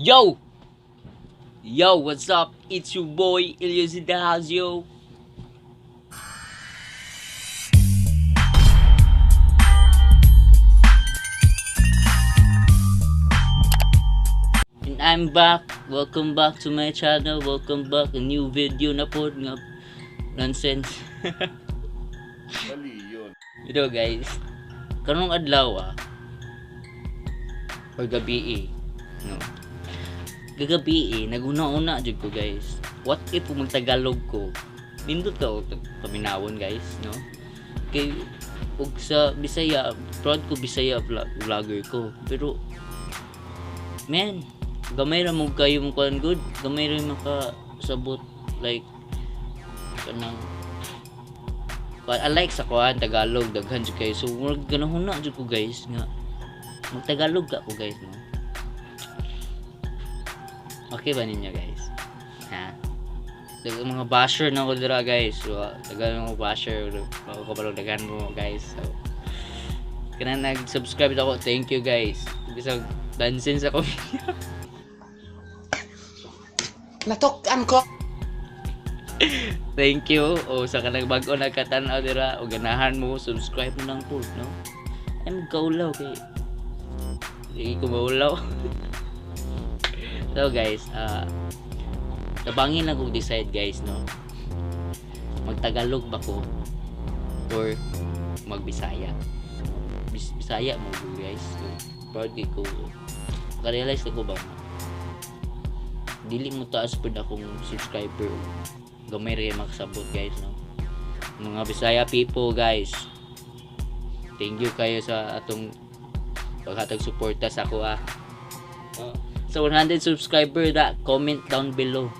Yo! Yo, what's up? It's your boy, Elias in the house, yo. And I'm back. Welcome back to my channel. Welcome back. A new video na po nga nonsense. Mali yun. Ito, guys, karong adlaw or gabi eh, no? Gagabi eh, naguna-una jud ko, guys. What if kung magtagalog ko? Nindot ka og paminawon, guys, no? Kay ug sa Bisaya, proud ko Bisaya vlogger ko. Pero man, gamay ra mo kayo mo kuan good, gamay ra makasabot, like kanang kuan, I like sa kuan Tagalog, daghan jud kayo. So murag ganahon na jud ko, guys, nga magtagalog ka ko, guys, no? Okay ba ninyo, guys? Ha? Daghang mga basher na ko dira, guys. So, daghan mga basher ako kabalo, daghan mo, guys. So kana nag-subscribe ako, thank you, guys. Bisag dansin sa comment. Natok-an ko. Thank you. O sa kanang bag-o nagkatan-aw dira o ganahan mo, subscribe mo lang po, no? Ay, magkaulaw kay hindi ko maulaw. So guys, tabangin lang kong decide, guys, no? Magtagalog ba ko or magbisaya? Bisaya mo ko, guys. So, proud kay ko. Ka-realize na ko ba dili mo taas pud akong subscriber, gamay ra makasabot, guys, no? Mga Bisaya people, guys, thank you kayo sa atong paghatag suporta sa ako, ah. Oh. Sa 100 subscriber da, comment down below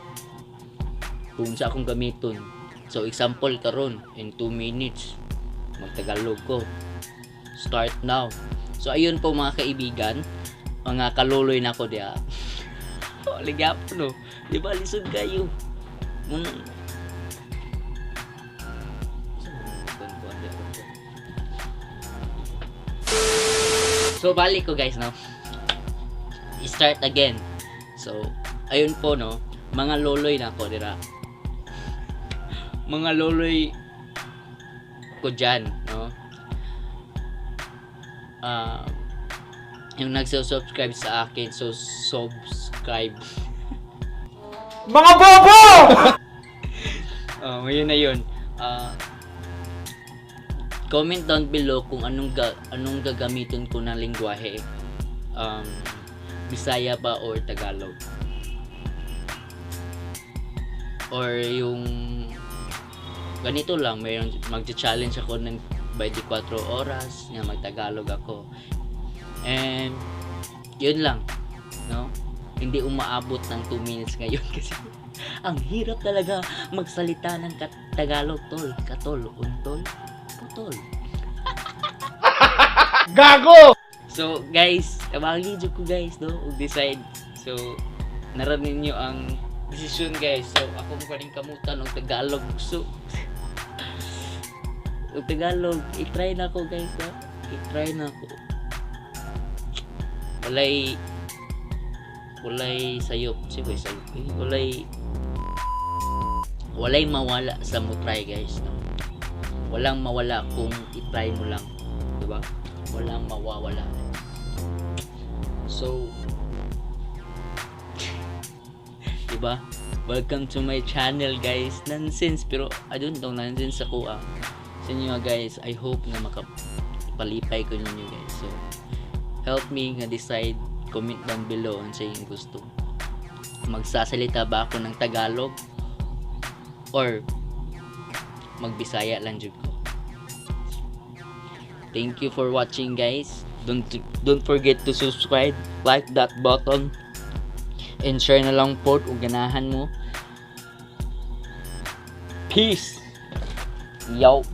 kung sa akong gamiton. So example karon, in 2 minutes magtagalog ko. Start now. So ayun po, mga kaibigan, mga kaluloy na ko diha. Oh, ligap, no? Di ba lisod kayo? Muna. So balik ko, guys, no. Start again. So ayun po, no, mga loloy na ko dira. Mga loloy ko dyan, no? Ah, yung nagsusubscribe sa akin, so subscribe. Mga bobo! Oh, yun na yun. Ah, comment down below kung anong gagamitin ko na lingwahe. Bisaya ba or Tagalog? Or yung ganito lang, mayroon magcha-challenge ako ng 24 oras nga magtagalog ako. And yun lang, no? Hindi umaabot ng 2 minutes ngayon kasi ang hirap talaga magsalita ng Tagalog, tol. Katol, untol, putol. Gago! So, guys, tabagi jud ko, guys, no? Ug decide. So, nara ninyo ang desisyon, guys. So, ako mo kaning kamutan og Tagalog. So, og Tagalog, i-try na ko, guys, no? I-try na ko. Walay sayop. Sige, sayop. Eh, walay mawala sa mo try, guys, no? Walang mawala kung i-try mo lang, di ba? Walang mawawala. So, di ba? Welcome to my channel, guys. Nonsense, pero I don't know, nonsense ako, ah. Sa inyo nga, guys, I hope nga makapalipay ko ninyo, guys. So, help me nga decide, comment down below ang sa inyong gusto. Magsasalita ba ako ng Tagalog or magbisaya lang jud ko? Thank you for watching, guys. Don't forget to subscribe, like that button, and share na lang po kung ganahan mo. Peace. Yo.